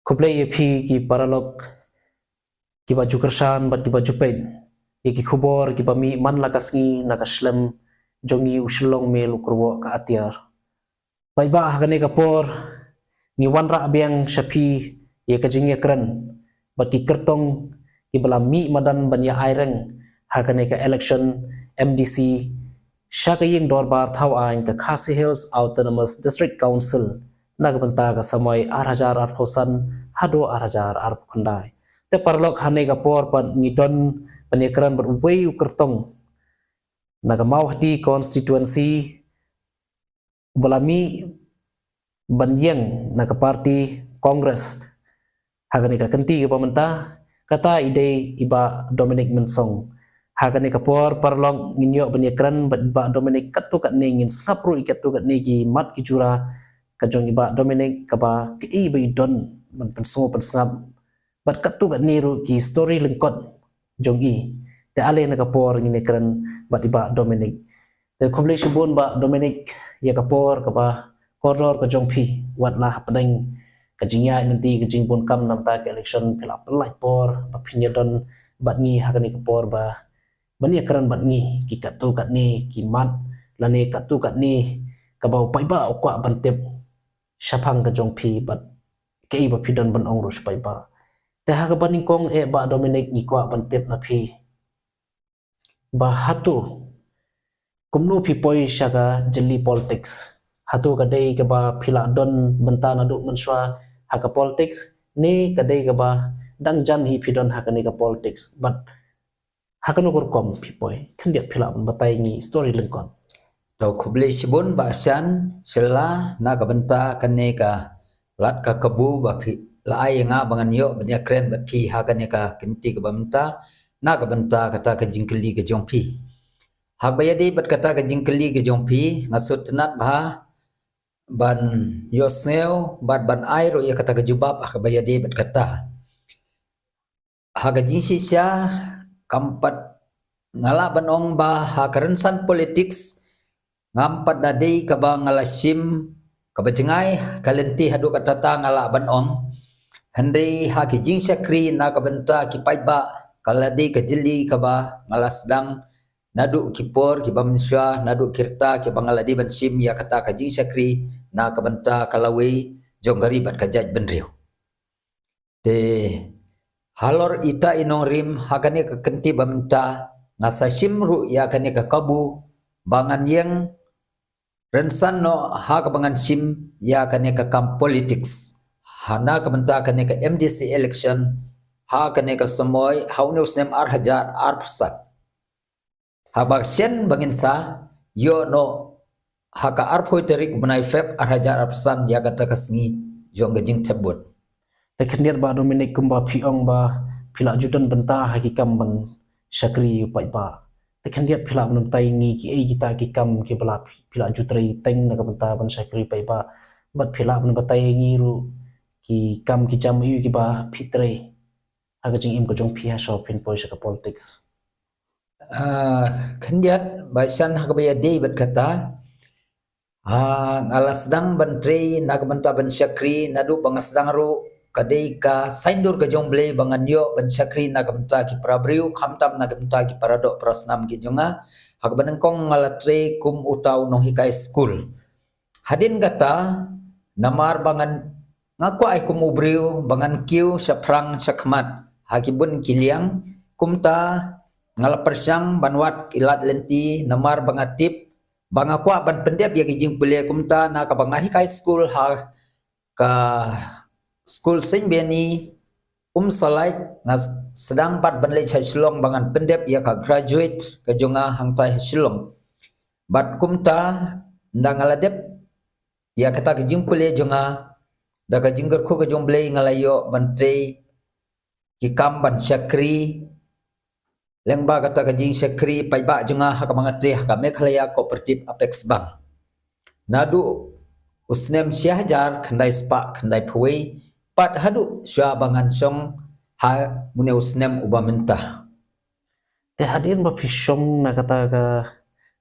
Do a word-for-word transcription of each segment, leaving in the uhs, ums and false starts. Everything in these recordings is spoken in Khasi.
Khublei ïa phi ki paralok kiba ju kyrshan bad kiba ju peit ïa ki khubor kiba mih man la ka sngi na ka shlem jong ngi u Shillong Mail u kyrwoh ka atiar. Paidbah, ha kane ka por ngi wanrah biang sha phi ïa ka jingïakren bad ki kyrtong kiba la mih madan ban ïa ai reng ha kane ka election M D C sha ka ïing dorbar thaw aiñ ka Khasi Hills Autonomous District Council na ka bynta ka samoi ar hajar arphew san haduh ar hajar arphew khyndai. Te paralok, ha kane ka por pat ngi don ban ïakren bad uwei u kyrtong na ka Mawhati constituency uba la mih ban ïeng na ka party Congress ha kane ka kynti kaba mynta, kata i dei i Bah Dominic Mynsong. Ha kane ka por paralok ngin ïoh ban ïakren bad i Bah Dominic katto katne, ngin sngap ruh ïa katto katne ki mat ki jura ka jong i Bah Dominic, kaba kaei ba i don ban pynsngew pynsngap bad katto katne ruh ki story lyngkot jong i. Te ale na ka por ngin ïakren bad i Bah Dominic. Te khublei shibun Bah Dominic ïa ka por kaba kordor ka jong phi, wat la hapdeng ka jingïaid lynti ka jingbun kam na ka bynta ka election phi la pynlait por ba phin ïadon bad ngi ha kane ka por ba ban ïakren bad ngi ki katto katne ki mat lane katto katne kaba u paidbah u kwah ban tip shaphang ka jong phi bad kaei ba phi don ban ong ruh sha paidbah. Te ha kaba nyngkong eh Bah Dominic, ngi kwah ban tip na phi ba hato kumno phi poi sha ka jylli politics? Hato ka dei kaba phi la don bynta naduh mynshuwa ha ka politics ne ka dei kaba dang jan hi phi don ha kane ka politics? Bad ha kano ka rukom phi poi? Khyndiat phi lah ban batai ngi story lyngkot. To khublei shibun Bah Shan Shylla na ka bynta kane ka lad ka kabu ba phi la ai ïa nga ba ngan ïoh ban ïakren bad phi ha kane ka kynti kaba mynta na ka bynta kata ka jingkylli ka jong phi. Ha kaba ïadei bad kata ka jingkylli ka jong phi, nga sngewtynnat bha ban ïohsngew bad ban ai ruh ïa kata ka jubab ha kaba ïadei bad kata. Ha ka jingshisha, kam pat nga lah ban ong ba ha ka rynsan politics ngam pat da dei kaba nga la shim kaba jngai ka lynti haduh katta nga lah ban ong. Hynrei ha ki jingshakri na ka bynta ki paidbah ka la dei ka jylli kaba nga la sdang naduh ki por kiba mynshuwa, naduh ki rta kiba nga la dei ban shim ïa kata ka jingshakri na ka bynta ka lawei jong ka ri bad ka jaitbynriew. Te halor ita i nongrim ha kane ka kynti ba mynta nga sa shim ruh ïa kane ka kabu ba ngan ïeng rynsan noh ha kaba ngan shim ïa kane ka kam politics ha na ka bynta kane ka M D C election ha kane ka samoi ha une u snem ar hajar arphew san. Haba shen ba ngin sa ïoh noh ha ka arphew tarik u bnai Feb ar hajar arphew san ïa kata ka sngi jong ka jingthep vote. Te khyndiat Bah Dominic, kumba phi ong ba phi la ju don bynta ha ki kam ban shakri u paidbah. Te khyndiat phi lah ban batai ngi kiei kita ki kam kiba la phi la ju trei teng na ka bynta ban shakri u paidbah. Bad phi lah ban batai ngi ruh ki kam ki jam ïa kiba phi trei ha ka jingim ka jong phi ha shuwa phin poi sha ka politics. Ah, khyndiat Bah Shan ha kaba ïadei bad kata. Ah, nga la sdang ban trei na ka bynta ban shakri naduh ba nga sdang ruh ka dei ka saindur ka jong Blei ba ngan ïoh ban shakri na ka bynta ki para briew khamtam na ka bynta ki para doh para snam ki jong nga. Ha kaba nyngkong nga la trei kum uta u nonghikai skul. Hadien kata namar ba ngan nga kwah ai kum u briew ba ngan kiew shaphrang shakhmat ha ki bun ki liang, kumta nga la pyrshang ban wad ki lad lynti namar ba nga tip ba nga kwah ban pyndep ïa ki jingpule, kumta na kaba nga hikai skul ha ka skul Saint Benny Umsalai nga sdang pat ban leit sha Shillong ba ngan pyndep ïa ka graduate ka jong nga hangtai ha Shillong. Bad kumta nda nga la dep ïa kata ka jingpule jong nga da ka jingkyrkhu ka jong Blei nga la ïoh ban trei ki kam ban shakri. Lyngba kata ka jingshakri paidbah jong nga ha kaba nga trei ha ka Meghalaya Cooperative Apex Bank. Naduh u snem shi hajar khyndai spah khyndai phew wei pat haduh shuwa ba ngan shong ha une u snem uba mynta. Te hadien ba phi shong na kata ka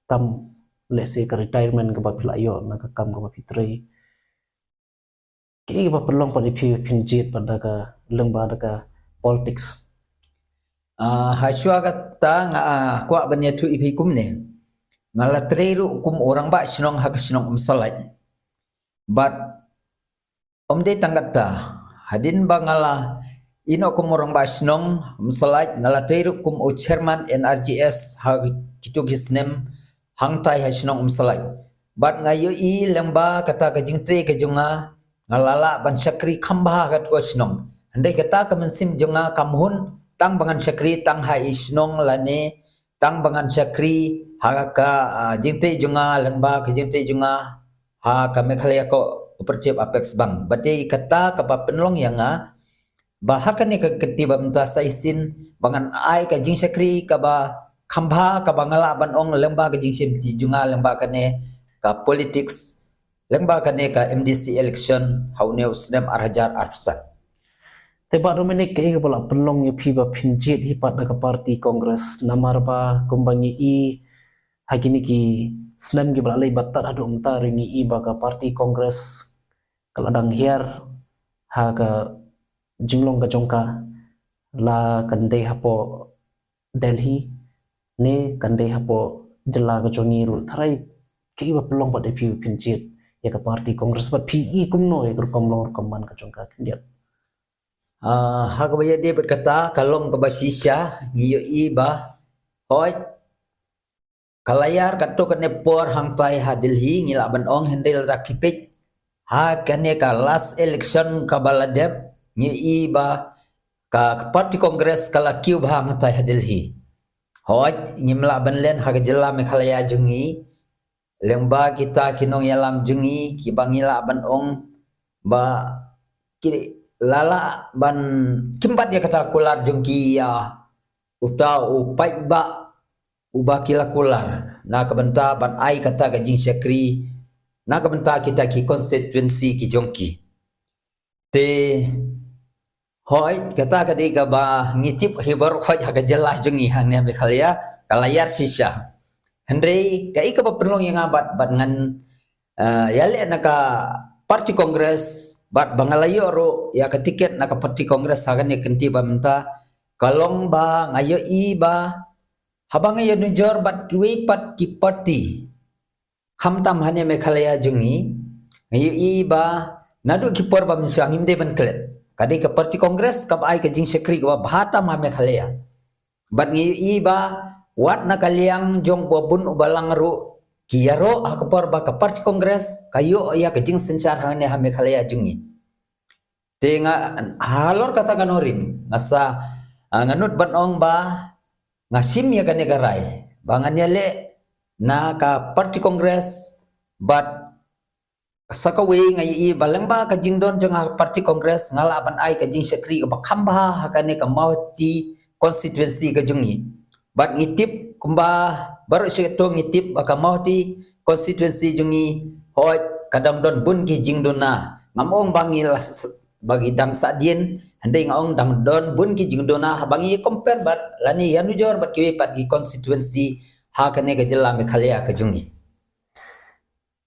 kam, let's say ka retirement kaba phi la ïoh na ka kam kaba phi trei, Ki ba pynlong pat ïa phi phin jied pat da ka lyngba da ka politics. Ah, ha shuwa kata nga, ah, kwah ban ïathuh ïa phi kumne. Nga la trei ruh kum u rangbah shnong ha ka shnong Umsallait. Bad ym dei tang kata, hadien ba nga la ïeh noh kum u rangbah shnong Umsallait, nga la trei ruh kum u chairman N R G S ha kito ki snem hangtai ha shnong Umsallait. Bad nga ïohi lyngba kata ka jingtrei ka jong nga, nga la lah ban shakri kham bha ha kato ka shnong. Hynrei kata ka mynsiem jong nga kam hun tang ba ngan shakri tang ha i shnong lane tang ba ngan shakri ha ka, ah, jingtrei jong nga lyngba ka jingtrei jong nga ha ka Meghalaya Cooperative Apex Bank. Bad dei kata kaba pynlong ïa nga ba ha kane ka kynti ba mynta sa shisien ba ngan ai ka jingshakri kaba kham bha kaba nga lah ban ong lyngba ka jingshim ti jong nga lyngba kane ka politics, lyngba kane ka M D C election ha une u snem ar hajar arphew san. Te Bah Dominic, kaei kaba la pynlong ïa phi ba phin jied hi pat da ka party Congress, namar ba kumba ngi i ha kine ki snem kiba la leit bad tad haduh mynta ruh ngi i ba ka party Congress ka la dang hiar ha ka jinglong ka jong ka, la kan dei hapoh Delhi ne kan dei hapoh jylla ka jong ngi ruh. Tharai kaei ba pynlong pat ïa phi ba phin jied ïa ka party Congress, bad phi i kumno ïa ka rukom long rukom man ka jong ka khyndiat? Ah, ha kaba ïadei bad kata ka long kaba shisha, ngi ïohi ba hooid ka la ïar katto katne por hangtai ha Delhi, ngi lah ban ong, hynrei lada phi peit ha kane ka last election kaba la dep, ngi ïohi ba ka, ka party Congress ka la kiew bha hangtai ha Delhi. Hooid, ngim lah ban len ha ka jylla Meghalaya jong ngi lyngba kita ki nongïalam jong ngi kiba ngi lah ban ong ba ki la lah ban kynbat ïa kata kular jong ki ïa uta u paidbah uba ki la kular na ka bynta ban ai kata ka jingshakri na ka bynta kita ki constituency ki jong ki. Te hooid, kata ka dei kaba ngi tip hi baroh khoit ha ka jylla jong ngi hangne ha Meghalaya ka la ïar shisha. Hynrei kaei kaba pynlong ïa nga bad, bad ngan, eh, ïaleh na ka party Congress bad ba nga la ïoh ruh ïa ka tiket na ka party Congress ha kane ka kynti ba mynta ka long ba nga ïohi ba haba nga ïanujor bad kiwei pat ki party khamtam hangne Meghalaya jong ngi, nga ïohi ba naduh ki por ba mynshuwa ngim dei ban klet. Ka dei ka party Congress kaba ai ka jingshakri kaba bha tam ha Meghalaya. Bad nga ïohi ba wat na ka liang jong uba bun uba lang ruh ki ïaroh ha ka por ba ka party Congress ka ïoh ïa ka jingsynshar hangne ha Meghalaya jong ngi. Te nga halor kata ka nongrim nga sa, ah, nga nud ban ong ba nga shim ïa kane ka rai ba ngan ïaleh na ka party Congress bad sa kawei nga ïohi ba lyngba ka jingdon jong nga ha ka party Congress nga lah ban ai ka jingshakri kaba kham bha ha kane ka Mawhati constituency ka jong ngi. Bad ngi tip kumba baroh shi katto ngi tip ba ka Mawhati constituency jong ngi hooid ka dang don bun ki jingduna. Ngam ong ba ngi la s-, s-, ba ngi dang sahdien, hynrei nga ong dang don bun ki jingduna haba ngi compare bad lane ïanujor bad kiwei pat ki constituency ha kane ka jylla Meghalaya ka jong ngi.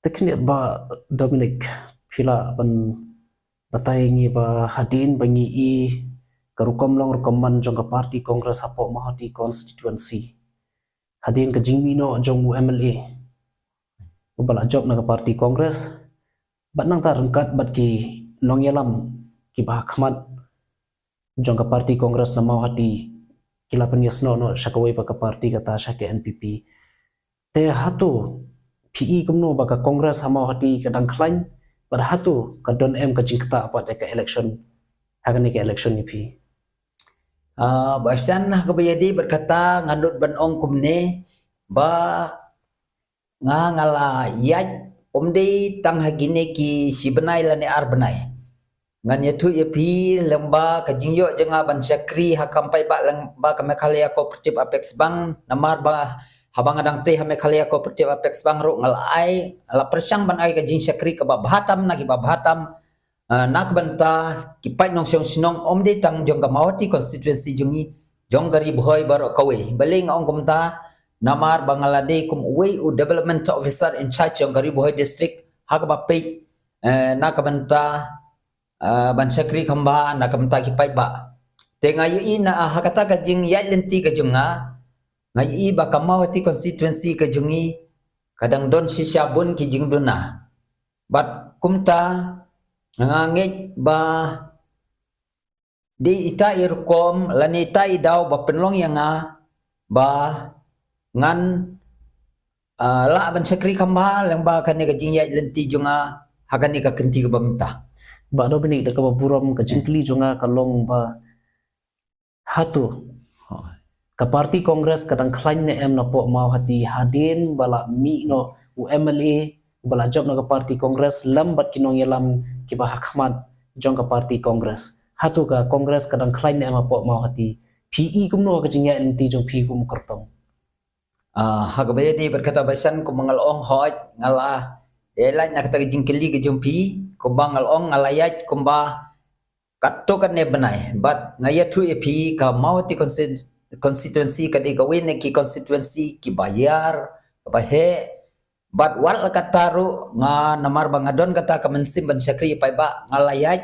Te khyndiat Bah Dominic, phi lah ban batai ngi ba hadien ba ngi i ka rukom long rukom man jong ka party Congress hapoh Mawhati constituency, hadien ka jingmih noh jong u M L A uba la jop na ka party Congress bad nangta ryngkat bad ki nongïalam kiba ha khmat jong ka party Congress na Mawhati ki la pynïasnoh noh sha kawei pat ka party, kata sha ka N P P. Te hato phi i kumno ba ka Congress ha Mawhati ka dang khlaiñ bad hato ka don em ka jingktah pat ïa ka election ha kane ka election ïa phi? Ah, Bah Shan, ha kaba ïadei bad kata nga nud ban ong kumne ba nga, nga la ïaid ym dei tang ha kine ki shi bnai lane ar bnai. Ngan ïathuh ïa phi lyngba ka jingïoh jong nga ban shakri ha kam paidbah lyngba ka Meghalaya Cooperative Apex Bank, namar ba haba nga dang trei ha Meghalaya Cooperative Apex Bank ruh nga la ai, nga la pyrshang ban ai ka jingshakri kaba bha tam na kiba bha tam, ah, na ka bynta ki paid nongshong shnong ym dei tang jong ka Mawhati constituency jong ngi, jong ka Ri Bhoi baroh kawei. Balei nga ong kumta? Namar ba nga la dei kum uwei u development officer in charge jong ka Ri Bhoi district, ha kaba peit, eh, na ka bynta ah, ban shakri khambha na ka bynta ki paidbah. Te nga ïohi na, ah, ha kata ka jingïaid lynti ka jong nga, nga ïohi ba ka Mawhati constituency ka jong ngi ka dang don shisha bun ki jingduna. Bad kumta nga ngeit ba dei ita i rukom lane ita i daw ba pynlong ïa nga ba ngan, ah, lah ban shakri khambha lyngba kane ka jingïaid lynti jong nga ha kane ka kynti kaba mynta. Bah Dominic, da kaba burom, ka jingkylli jong nga ka long ba hato ka party Congress ka dang khlaiñ ne em napoh Mawhati hadien ba la mih noh u M L A ba la jop na ka party Congress lem bad ki nongïalam kiba ha khmat jong ka party Congress? Hato ka Congress ka dang khlaiñ ne em hapoh Mawhati? Phi i kumno ha ka jingïaid lynti jong phi kum u kyrtong? Ah, ha kaba ïadei bad kata Bah Shan, kumba nga la ong, hooid, nga la ïaid lait na kata ka jingkylli ka jong phi. Kumba nga la ong, nga la ïaid kumba katto katne bnai. Bad nga ïathuh ïa phi, ka Mawhati consti-, constituency ka dei kawei na ki constituency kiba ïar, kaba heh. Bad wat la katta ruh, nga namar ba nga don kata ka mynsiem ban shakri ïa paidbah, nga la ïaid.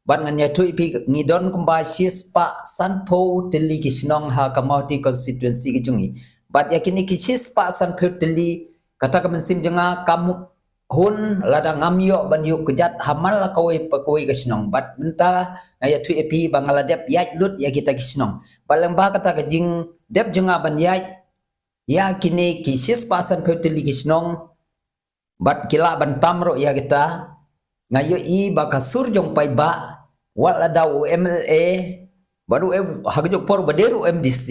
Bad ngan ïathuh ïa phi, ngi don kumba shispah sanphew tylli ki shnong ha ka Mawhati constituency ka jong ngi. Bad ïa kine ki shispah sanphew tylli, kata ka mynsiem jong nga kam hun lada ngam ïoh ban ïuh kjat ha man la kawei pa kawei ka shnong. Bad mynta nga ïathuh ïa phi ba nga la dep ïaid lut ïa kita ki shnong. Bad lyngba kata ka jingdep jong nga ban ïaid ïa kine ki shispah sanphew tylli ki shnong, bad ki lah ban tam ruh ïa kita, nga ïohi ba ka sur jong paidbah, wat la da u M L A, bad u M-, ha kajuh ka por ba dei ruh u M D C,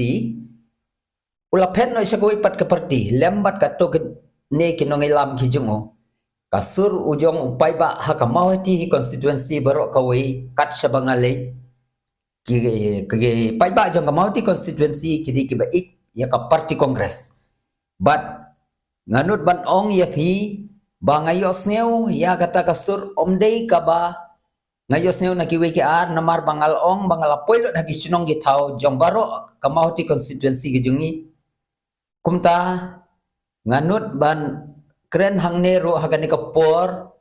u la phet noh sha kawei pat ka party, lem bad katto katne ki nongïalam ki jong u. Ka sur u jong u paidbah ha ka Mawhati hi constituency baroh kawei, kat shaba nga leit, ki, ki paidbah jong ka Mawhati constituency ki dei kiba ïeit ïa ka party Congress. Bad nga nud ban ong ïa phi ba nga ïohsngew ïa kata ka sur, ym dei kaba nga ïohsngew na kiwei ki ar, namar ba nga la ong ba nga la poi lut ha ki shnong ki thaw jong baroh ka Mawhati constituency ka jong ngi. Kumta nga nud ban kren hangne ruh ha kane ka por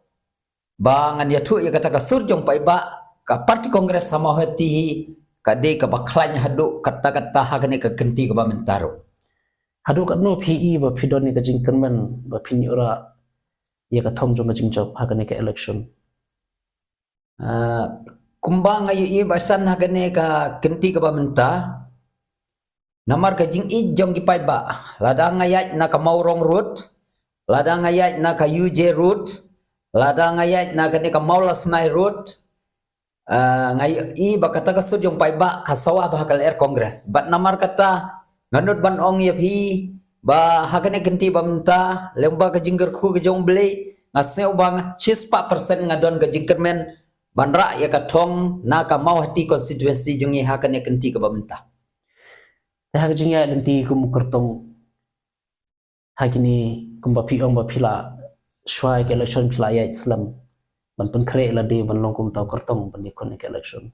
ba ngan ïathuh ïa kata ka sur jong paidbah, ka party Congress ha Mawhati hi ka dei kaba khlaiñ haduh katta katta ha kane ka kynti kaba mynta ruh. Haduh katno phi i ba phi don ïa ka jingkyrmen ba phin ïoh rah ïa ka thong jong ka jingjop ha kane ka election? Ah, kumba nga ïohi Bah Shan ha kane ka kynti kaba mynta, namar ka jingïeit jong ki paidbah, lada nga ïaid na ka Mawrong Road, lada nga ïaid na ka U J Road, lada nga ïaid na kane ka Mawlasnai Road, ah, nga ïohi ba kata ka sur jong paidbah ka sawa bha ha ka lyer Congress. Bad namar kata nga nud ban ong ïa phi ba ha kane ka kynti ba mynta, lyngba ka jingkyrkhu ka jong U Blei, nga sngew ba nga shispah percent nga don ka jingkyrmen ban rah ïa ka thong na ka Mawhati constituency jong ngi ha kane ka kynti kaba mynta. Te ha ka jingïaid lynti kum u kyrtong, ha kine kumba phi ong ba phi la, shuwa ïa ka election phi la ïaid slem ban pynkhreh lade ban long kum uta u kyrtong ban ïakhun ïa ka election.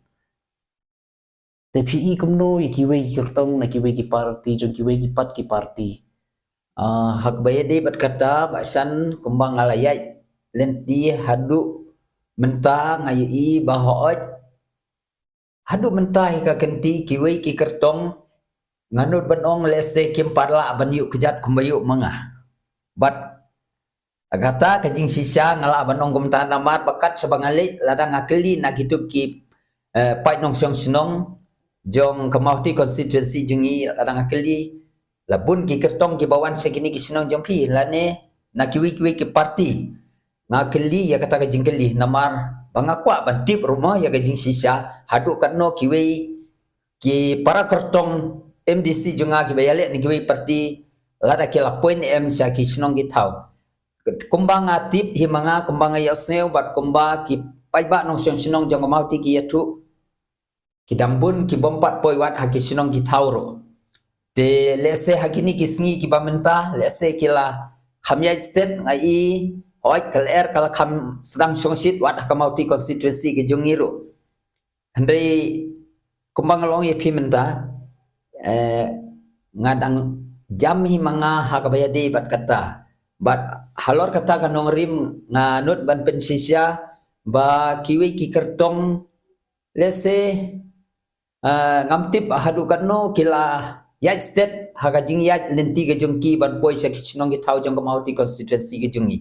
Te phi i kumno ïa kiwei ki kyrtong na kiwei ki party jong kiwei ki pat ki party? Ah, ha kaba ïadei bad kata Bah Shan, kumba nga la ïaid lynti haduh mynta nga ïohi ba hooid, haduh mynta hi ka kynti kiwei ki kyrtong nga nud ban ong lehse kim pat lah ban ïuh kjat kumba ïuh ma nga. Bad kata ka jingshisha nga lah ban ong kumta namar ba kat shaba nga leit, lada nga kylli na kito ki, eh, paid nongshong shnong jong ka Mawhati constituency jong ngi, lada nga kylli, la bun ki kyrtong kiba wan sha kine ki shnong jong phi lane na kiwei kiwei ki party. Nga kylli ïa kata ka jingkylli namar ba nga kwah ban tip ruh mo ïa ka jingshisha, haduh katno kiwei ki para kyrtong M D C jong nga kiba ïaleh na kiwei party, lada ki la poi ne em sha ki shnong ki thaw. Kumba nga tip hi ma nga, kumba nga ïohsngew bad kumba ki paidbah nongshong shnong jong ka Mawhati ki ïathuh, ki dang bun ki bym pat poi wat ha ki shnong ki thaw ruh. Te lehse ha kine ki sngi kiba mynta, lehse ki la kham ïaid stet, nga i, hooid, ka lyer ka la kham sdang shongshit wat ha ka Mawhati constituency ka jong ngi ruh. Hynrei kumba nga la ong ïa phi mynta, eh, nga dang jam hi ma nga ha kaba ïadei bad kata. Bad halor kata ka nongrim nga nud ban pynshisha ba kiwei ki kyrtong, let's say, ah, ngam tip haduh katno ki la ïaid stet ha ka jingïaid lynti ka jong ki ban poi sha ki shnong ki thaw jong ka Mawhati constituency ka jong ngi.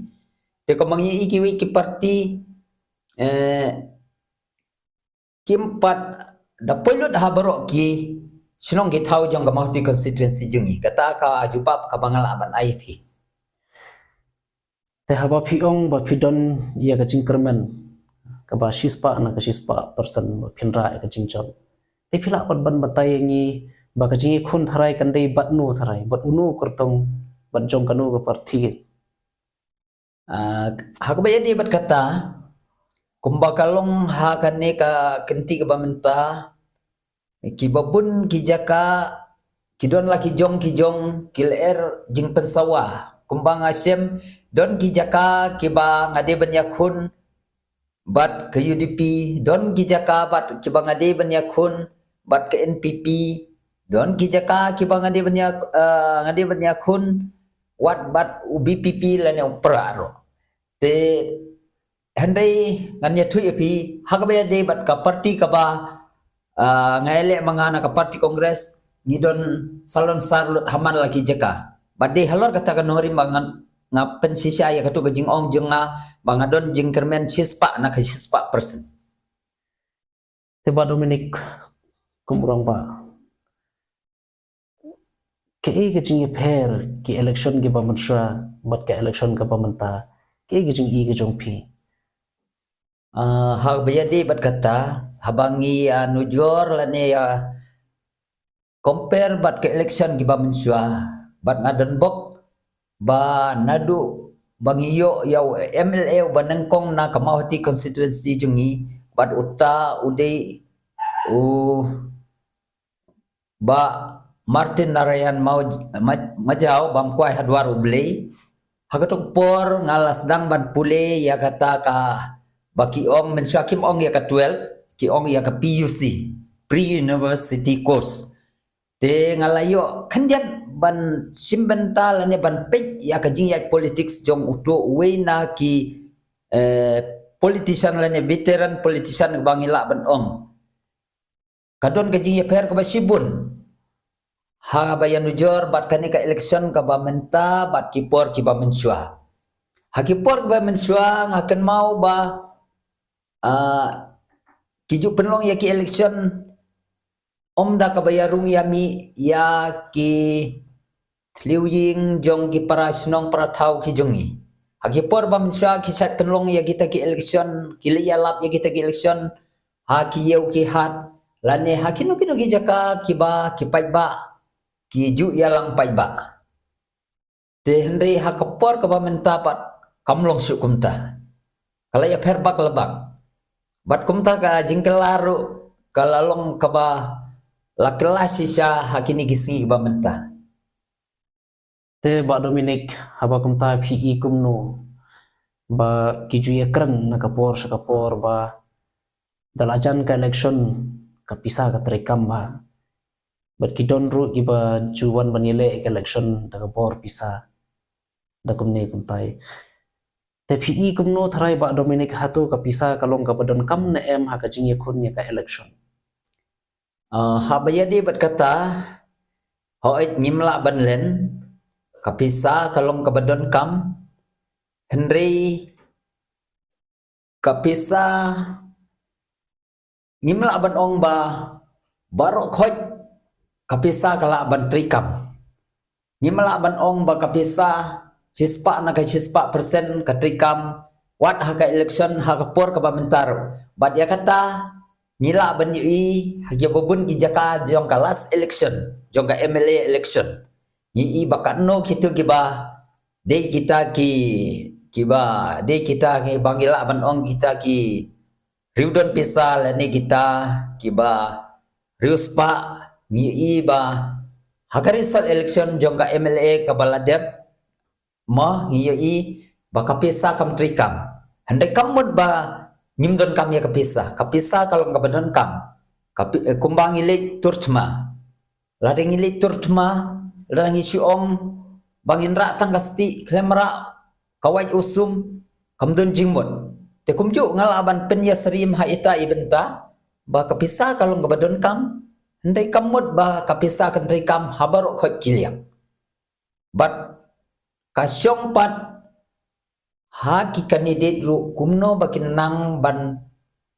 Te kumba ngi ïohi kiwei ki party, eh, kim pat da poi lut ha baroh ki shnong ki thaw jong ka Mawhati constituency jong ngi. Kata ka jubab kaba nga lah ban ai ïa phi. Te haba phi ong ba phi don ïa ka jingkyrmen kaba shispah na ka shispah percent ba phin rah ïa ka jingjop, te phi lah pat ban batai ïa ngi ba ka jingïakhun tharai kan dei bad uno tharai, bad uno kyrtong, bad jong kano ka party? Ah, ha kaba ïadei bad kata, kumba ka long ha kane ka kynti kaba mynta, kiba bun ki jaka ki don la ki jong ki jong, ki lyer jingpynsawa. Kumba nga shem, don ki jaka kiba nga dei ban ïakhun bad ka U D P, don ki jaka bad kiba nga dei ban ïakhun bad ka N P P, don ki jaka kiba nga dei ban ïa, ah, nga dei ban ïakhun wat bad u B P P lane u Prah ruh. Te hynrei ngan ïathuh ïa phi, ha kaba ïadei bad ka party kaba, ah, nga ïaleh ma nga na ka party Congress, ngi don salon sar lut ha man la ki jaka. Bad dei halor kata ka nongrim ba ngan, nga pynshisha ïa kato ka jingong jong nga ba nga don jingkyrmen shispah na ka shispah percent. Te Bah Dominic, kum u rangbah, kaei ka jingïapher ki election kiba mynshuwa bad ka election kaba mynta? Kaei ka jingïohi ka jong phi? Ah, ha kaba ïadei bad kata, haba ngi ïa nujor lane ïa compare bad ka election kiba mynshuwa, bad nga don bok ba naduh ba ngi ïoh ïa u M L A uba nyngkong na ka Mawhati constituency jong ngi, bad uta u dei u Bah Martin Narayan Maj-, Maj-, Majaw, bam kwai ha dwar U Blei. Ha kato ka por nga la sdang ban pule ïa kata kaba ki ong, mynshuwa kim ong ïa ka twelve, ki ong ïa ka P U C, Pre University Course. Te nga la ïoh khyndiat ban shim bynta lane ban peit ïa ka jingïaid politics jong uto uwei na ki, eh, politician lane veteran politician ba ngi lah ban ong. Ka don ka jingïapher kaba shibun haba ïa nujor bad kane ka election kaba mynta bad ki por kiba mynshuwa. Ha ki por kiba mynshuwa nga kynmaw ba, ah, ki ju pynlong ïa ki election ym da kaba ïarung ïamih ïa ki thliew ïing jong ki para shnong para thaw ki jong ngi. Ha ki por ba mynshuwa ki shait pynlong ïa kita ki election, ki leit ïalap ïa kita ki election ha ki ïew ki hat lane ha kino kino ki jaka kiba ki paidbah ki ju ïalang paidbah. Te hynrei ha ka por kaba mynta pat kam long shuh kumta. Ka la ïapher bak la bak. Bad kumta ka jingkylla ruh ka la long kaba la kylla shisha ha kine ki sngi kiba mynta. Te Bah Dominic, haba kumta phi i kumno ba ki ju ïakren na ka por sha ka por ba da la jan ka election ka pisa ka treikam bha. Bad ki don ruh kiba ju wan ban ïaleh ka election da ka bor pisa, da kumne kumtai. Te phi i kumno tharai Bah Dominic, hato ka pisa ka long kaba donkam ne em ha ka jingïakhun ïa ka election? Ah, haba ïadei bad kata, hooid ngim lah ban len, ka pisa ka long kaba donkam, hynrei ka pisa ngim lah ban ong ba baroh khoit ka pisa ka lah ban treikam. Ngim lah ban ong ba ka pisa shispah na ka shispah percent ka treikam wat ha ka election ha ka por kaba mynta ruh. Bad ïa kata ngi lah ban ïohi ha kiba bun ki jaka jong ka last election, jong ka M L A election. Ngi i ba katno kito kiba dei kita ki, kiba dei kita kiba ngi lah ban ong kita ki riewdon pisa lane kita kiba riewspah, ngi i ba ha ka result election jong ka M L A kaba la dep, mo, ngi i ba ka pisa kam treikam. Hynrei kam mut ba ngim donkam ïa ka pisa. Ka pisa ka long kaba donkam. Ka pi-, eh, kumba ngi leit tur thma. Lada ngi leit tur thma, lada ngi shu ong ba ngin rah tang ka stieh khlem rah ka wait u sum, kam don jingmut. Te kumjuh nga lah ban pynïasyriem ha ita i bynta ba ka pisa ka long kaba donkam, hynrei kam mut ba ka pisa kan treikam ha baroh khoit ki liang. Bad ka shong pat ha ki candidate ruh kumno ba kin nang ban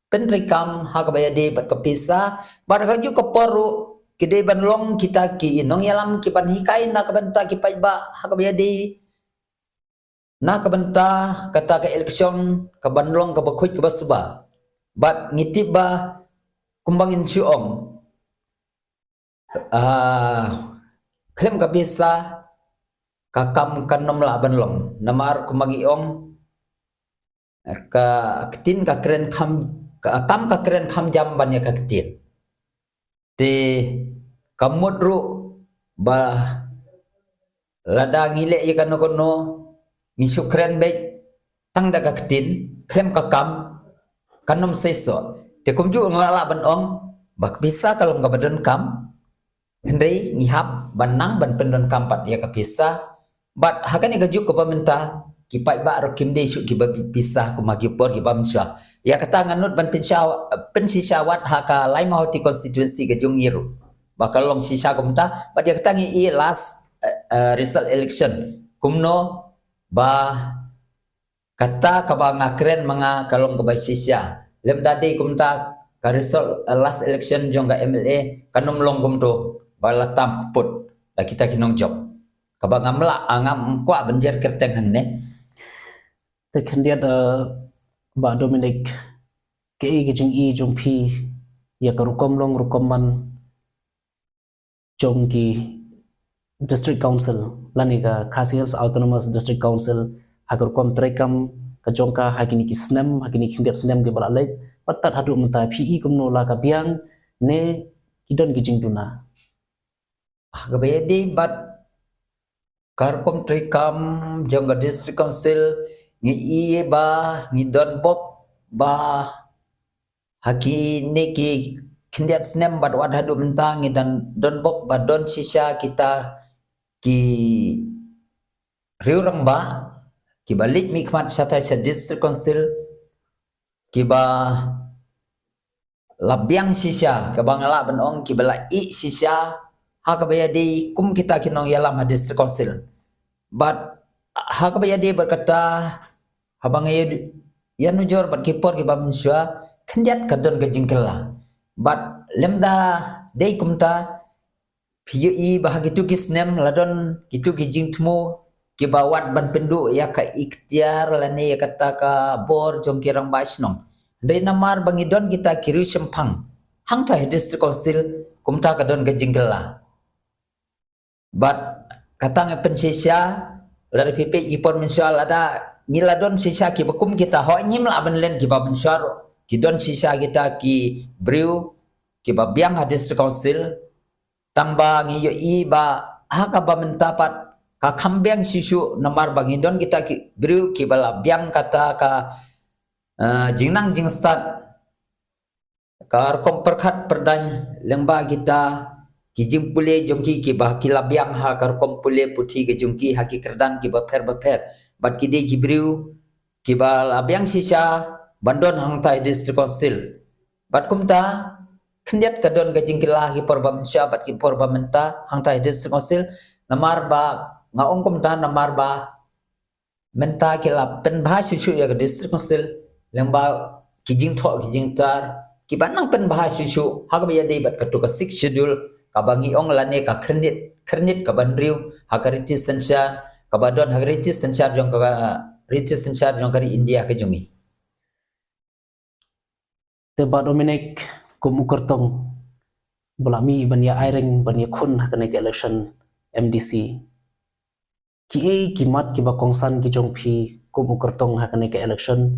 pyntreikam ha kaba ïadei bad ka pisa, bad ha kajuh ka por ruh ki dei ban long kita ki nongïalam ki ban hikai na ka bynta ki paidbah ha kaba ïadei na ka bynta kata ka election ka ban long kaba khuid kaba suba. Bad ngi tip ba kumba ngin shu ong, ah, khlem ka pisa ka kam kan ym lah ban long. Namar kumba ngi ong, ka ktien ka kren kham, ka kam ka kren kham jam ban ïa ka ktien. Te ka mut ruh ba lada ngi leh ïa kano kano, ngi shu kren beit tang da ka ktien khlem ka kam, kan ym seisoh. Te kumjuh nga lah ban ong ba ka pisa ka long kaba donkam, hynrei ngi hap ban nang ban pyndonkam pat ïa ka pisa. Bad ha kane kajuh kaba mynta ki paidbah ruh kim dei shuh kiba bit pisa kum ha ki por kiba mynshuwa. Ïa kata nga nud ban pynsha-, pynshisha wat ha ka Laimahawti constituency ka jong ngi ruh ba ka long shisha kumta. Bad ïa kata ngi i last, eh, eh, result election kumno ba kata kaba nga kren ma nga ka long kaba shisha. Lymda dei kumta ka result, eh, last election jong ka M L A kan ym long kumto ba la tam kput da kita ki nongjop. Kaba ngam lah, ah, ngam kwah ban jer kyrteng hangne. Te khyndiat, eh, Bah Dominic, kaei ka jingi jong phi ïa ka rukom long rukom man jong ki District Council lane ka Khasi Hills Autonomous District Council ha ka rukom treikam ka jong ka ha kine ki snem, ha kine ki khyndiat snem kiba la leit, bad tad haduh mynta phi i kumno, la ka biang ne ki don ki jingduna? Ha kaba ïadei bad ka rukom treikam jong ka District Council, ngi i ba ngi don bok ba ha kine ki khyndiat snem bad wat haduh mynta ngi don, don bok ba don shisha kita ki riew rangbah kiba leit mihkhmat shatai sha District Council kiba la biang shisha, kaba nga lah ban ong kiba la ih shisha ha kaba ïadei kum kita ki nongïalam ha District Council. Bad ha kaba ïadei bad kata, haba nga ïa, ïanujor bad ki por kiba mynshuwa, khyndiat ka don ka jingkylla. Bad lymda dei kumta, phi ïohi ba ha kitu ki snem la don kitu ki jingthmu kiba wad ban pynduh ïa ka iktiar lane ïa kata ka bor jong ki rangbah shnong. Hynrei namar ba ngi don kita ki riew shemphang hangta ha District Council, kumta ka don ka jingkylla. Bad kata nga pynshisha, lada phi peit ki por mynshuwa, lada ngi la don shisha kiba kum kita, hooid ngim lah ban len kiba mynshuwa ruh. Ki don shisha kita ki briew kiba biang ha District Council, tangba ngi ïohi ba ha kaba mynta pat ka kham biang shisha namar ba ngi don kita ki briew kiba la biang kata ka, eh, jingnang jingstad, ka rukom pyrkhat pyrdaiñ lyngba kita ki jingpule jong ki kiba ki la biang ha ka rukom pule puthi ka jong ki ha ki kyrdan kiba pher bapher. Bad ki dei ki briew kiba la biang shisha ban don hangta ha District Council. Bad kumta, khyndiat ka don ka jingkylla ki por ba mynshuwa bad ki por ba mynta hangta ha District Council. Namar ba nga ong kumta namar ba mynta ki la pynbha shuh shuh ïa ka District Council lyngba ki jingthoh ki jingtar kiba nang pynbha shuh shuh ha kaba ïadei bad katu ka Sixth Schedule kaba ngi ong lane ka khyrnit, khyrnit kaba hynriew ha ka riti synshar, kaba don ha ka riti synshar jong ka, riti synshar jong ka ri India ka jong ngi. Te Bah Dominic, kum u kyrtong ba la mih ban ïa aireng ban ïakhun ha kane ka election M D C, kiei ki mat kiba kongsan ki jong phi kum u kyrtong ha kane ka election,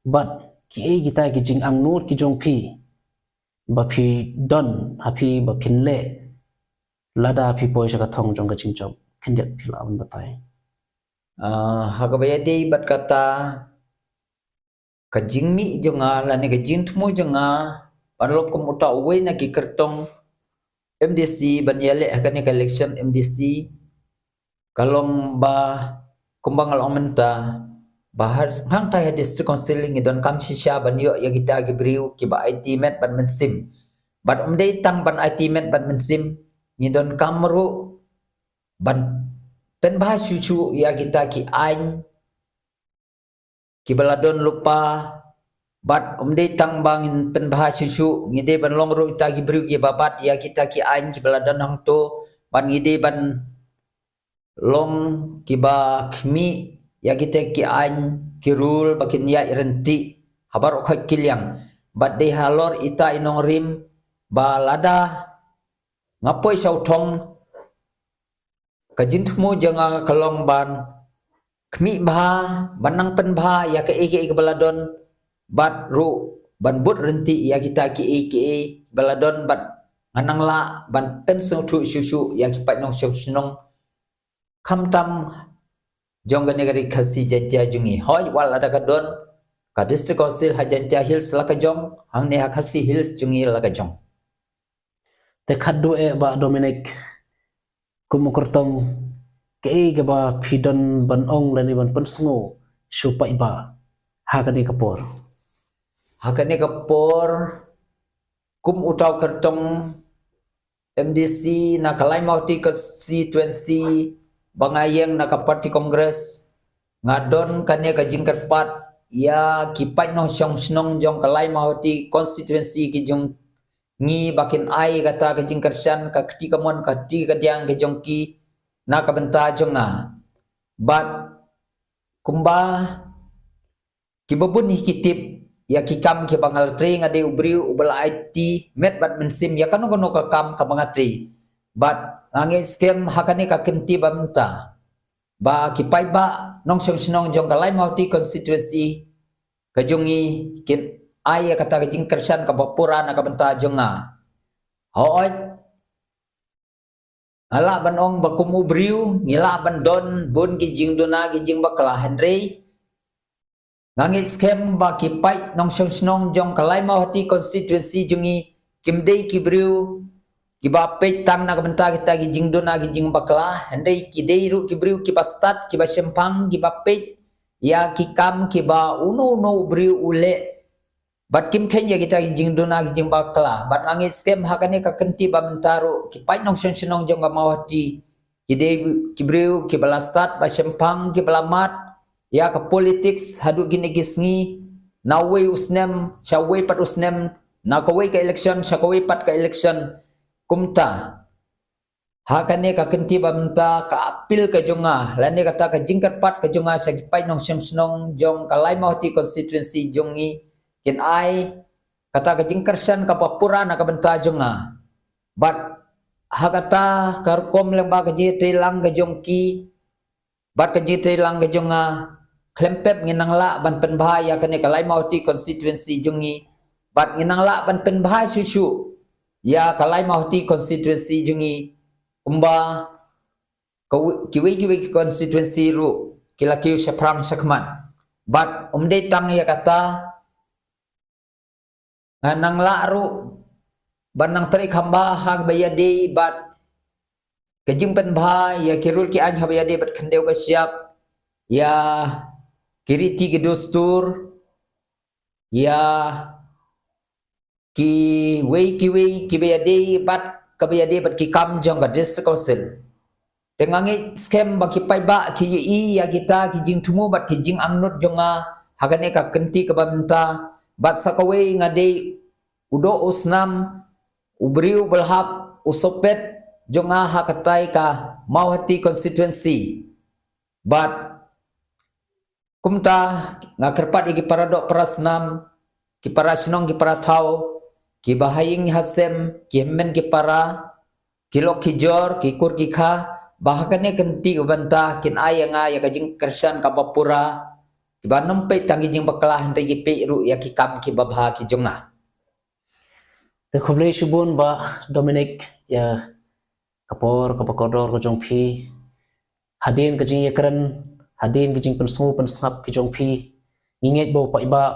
bad kiei kita ki jingangnud ki jong phi ba phi don ha phi ba phin leh lada phi poi sha ka thong jong ka jingjop? Khyndiat phi lah ban batai. Ah, ha kaba ïadei bad kata ka jingmih jong nga lane ka jingthmu jong nga ban long kum uta uwei na ki kyrtong M D C ban ïaleh ha kane ka election M D C, ka long ba kumba nga la ong mynta, Ba hangtai ha District Council ngi donkam shisha ban ïoh ïa kita ki briew kiba aiti met bad mynsiem. Bad ym dei tang ban aiti met bad mynsiem, ngi donkam ruh ban pynbha shuh shuh ïa kita ki aiñ kiba la don lypa, bad ym dei tang ba ngin pynbha shuh shuh, ngi dei ban long ruh kita ki briew kiba bat ïa kita ki aiñ kiba la don hangto, bad ngi dei ban long kiba khmih ïa kita ki aiñ ki rule ba kin ïaid ryntih ha baroh khoit ki liang. Bad dei halor ita i nongrim ba lada nga poi sha u thong, ka jingthmu jong nga ka long ban khmih bha, ban nang pynbha ïa kaei kaei kaba la don, bad ruh ban bud ryntih ïa kita kiei kiei ba la don, bad nga nang lah ban pynsngewthuh shuh shuh ïa ki paid nongshong shnong, khamtam jong kane ka ri Khasi Jaiñtia jong ngi. Hooid, wat lada ka don ka District Council ha Jaiñtia Hills la ka jong, hangne ha Khasi Hills jong ngi la ka jong. Te khatduh eh, Bah Dominic, kum u kyrtong, kaei kaba phi don ban ong lane ban pynsngew sha u paidbah ha kane ka por? Ha kane ka por, kum uta u kyrtong M D C na ka Laimawhati constituency ba nga ïeng na ka party Congress, nga don kane ka jingkyrpad ïa ki paid nongshong shnong jong ka Laimawhati constituency ki jong ngi ba kin ai kata ka jingkyrshan, ka kti kamon, ka kti kadiang ka jong ki na ka bynta jong nga. Bad kumba kiba bun hi ki tip ïa ki kam kiba nga la trei, nga dei u briew uba la aiti met bad mynsiem ïa kano kano ka kam kaba nga trei. Bad nga ngeit skhem ha kane ka kynti ba mynta ba ki paidbah nongshong shnong jong ka Laimawhati constituency ka jong ngi kin ai ïa kata ka jingkyrshan kaba pura na ka bynta jong nga. Hooid, nga lah ban ong ba kum u briew ngi lah ban don bun ki jingduna ki jingbakla, hynrei nga ngeit skhem ba ki paid nongshong shnong jong ka Laimawhati constituency jong ngi kim dei ki briew kiba peit tang na ka bynta kita ki jingduna ki jingbakla, hynrei ki dei ruh ki briew kiba stad, kiba shemphang, kiba peit ïa ki kam kiba uno uno u briew u leh. Bad kim kheiñ ïa kita ki jingduna ki jingbakla. Bad nga ngeit skhem ha kane ka kynti ba mynta ruh ki paid nongshong shnong jong ka Mawhati ki dei ki briew kiba la stad, ba shemphang, kiba la mad ïa ka politics haduh kine ki sngi, na uwei u snem sha uwei pat u snem, na kawei ka election sha kawei pat ka election. Kumta ha kane ka kynti ba mynta, ka appeal ka jong nga lane kata ka jingkyrpad ka jong nga sha ki paid nongshong shnong jong ka Laimawhati constituency jong ngi kin ai kata ka jingkyrshan kaba pura na ka bynta jong nga. Bad ha kata ka rukom lyngba ka jingïatreilang ka jong ki bad ka jingïatreilang ka jong nga, khlem pep ngin nang lah ban pynbha ïa kane ka Laimawhati constituency jong ngi. Bad ngin nang lah ban pynbha shuh shuh ïa ka Laimawhati constituency jong ngi kumba ka wi-, kiwei kiwei ki constituency ruh ki la kiew shaphrang shakhmat. Bad ym dei tang ïa kata, nga nang lah ruh ban nang trei kham bha ha kaba ïadei bad ka jingpynbha ïa ki rule ki aiñ haba ïadei bad khyndew ka shyiap, ïa ki riti ki dustur, ïa kiwei kiwei kiba ïadei bad kaba ïadei bad ki kam jong ka District Council. Te nga ngeit skhem ba ki paidbah ki ïohi ïa kita ki jingthmu bad ki jingangnud jong nga ha kane ka kynti kaba mynta. Bad sa kawei, nga dei u doh u snam, u briew ba la hap, u sohpet jong nga ha katei ka Mawhati constituency. Bad kumta nga kyrpad ïa ki para doh para snam, ki para shnong ki para thaw, kiba ha ïing ha sem, ki hynmen ki para, ki lok ki jor, ki kur ki kha, ba ha kane ka kynti ka bynta kin ai ïa nga ïa ka jingkyrshan kaba pura, kiba ym peit tang ki jingbakla hynrei ki peit ruh ïa ki kam kiba bha ki jong nga. Te khublei shibun Bah Dominic ïa ka por kaba kordor ka jong phi. Hadien ka jingïakren, hadien ka jingpynsngew pynsngap ka jong phi, ngi ngeit ba u paidbah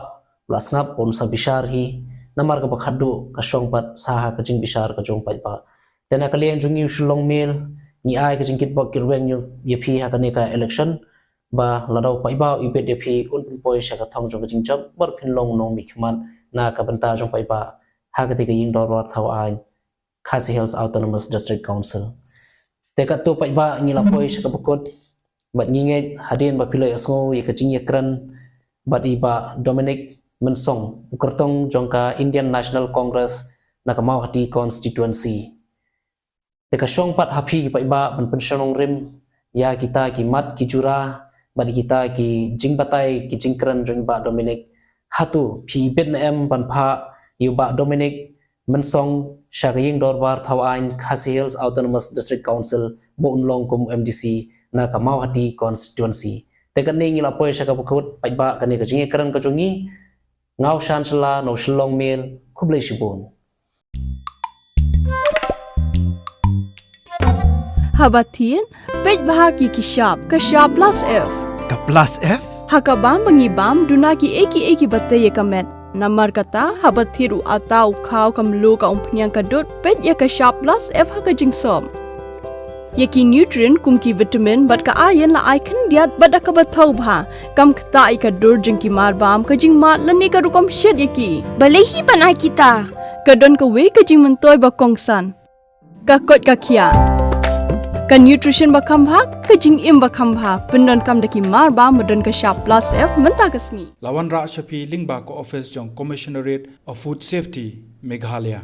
u la sngap, un sa bishar hi, namar kaba khatduh ka shong pat sa ha ka jingbishar ka jong u paidbah. Te na ka liang jong ngi u Shillong Mail, ngi ai ka jingkitbok kitrwiang ïa phi ha kane ka election. ba lada u paidbah u ibit ïa phi un pynpoi sha ka thong jong ka jingjop bad phin long u nongmihkhmat na ka bynta jong paidbah ha kata ka ïing dorbar thaw aiñ Khasi Hills Autonomous District Council. Te katto paidbah ngi la poi sha kaba kut bad ngi ngeit hadien ba phi la ïohsngew ïa ka jingïakren bad i Bah Dominic Mynsong, u kyrtong jong ka Indian National Congress na ka Mawhati constituency. Te ka shong pat ha phi ki paidbah ban pynshong nongrim ïa kita ki mat ki jura bad kita ki jingbatai ki jingkren jong i Bah Dominic. Hato phi ibit ne em ban phah ïa u Bah Dominic Mynsong sha ka ïing dorbar thaw aiñ Khasi Hills Autonomous District Council ba un long kum M D C na ka Mawhati constituency? Te kane ngi la poi sha kaba kut paidbah, kane ka jingïakren ka jong ngi. Nga u Shan Shylla na u Shillong Mail, khublei shibun. Haba thied, peit bha ki ki shap, ka shap plus F. Ka plus F? Ha ka bam ba ngi bam, duna ki ei ki ei kiba tei ïa ka met. Namar kata, haba thied u atta u khaw ka mluh ka umphniang ka dud, peit ïa ka shap plus F ha ka jingsop. Ïa ki nutrient kum ki vitamin bad ka iron la ai khyndiat bad da kaba thaw bha. Kam ktah ïa ka dur jong ki mar bam, ka jingmad lane ka rukom shet ïa ki. Balei hi ban ai kita? Ka don kawei ka jingmyntoi ba kongsan. Ka koit ka khiah. Ka nutrition ba kham bha, ka jingim ba kham bha. Pyndonkam da ki mar bam ba don ka shap plus F mynta ka sngi. La wanrah sha phi lyngba ka office jong Commissionerate of Food Safety, Meghalaya.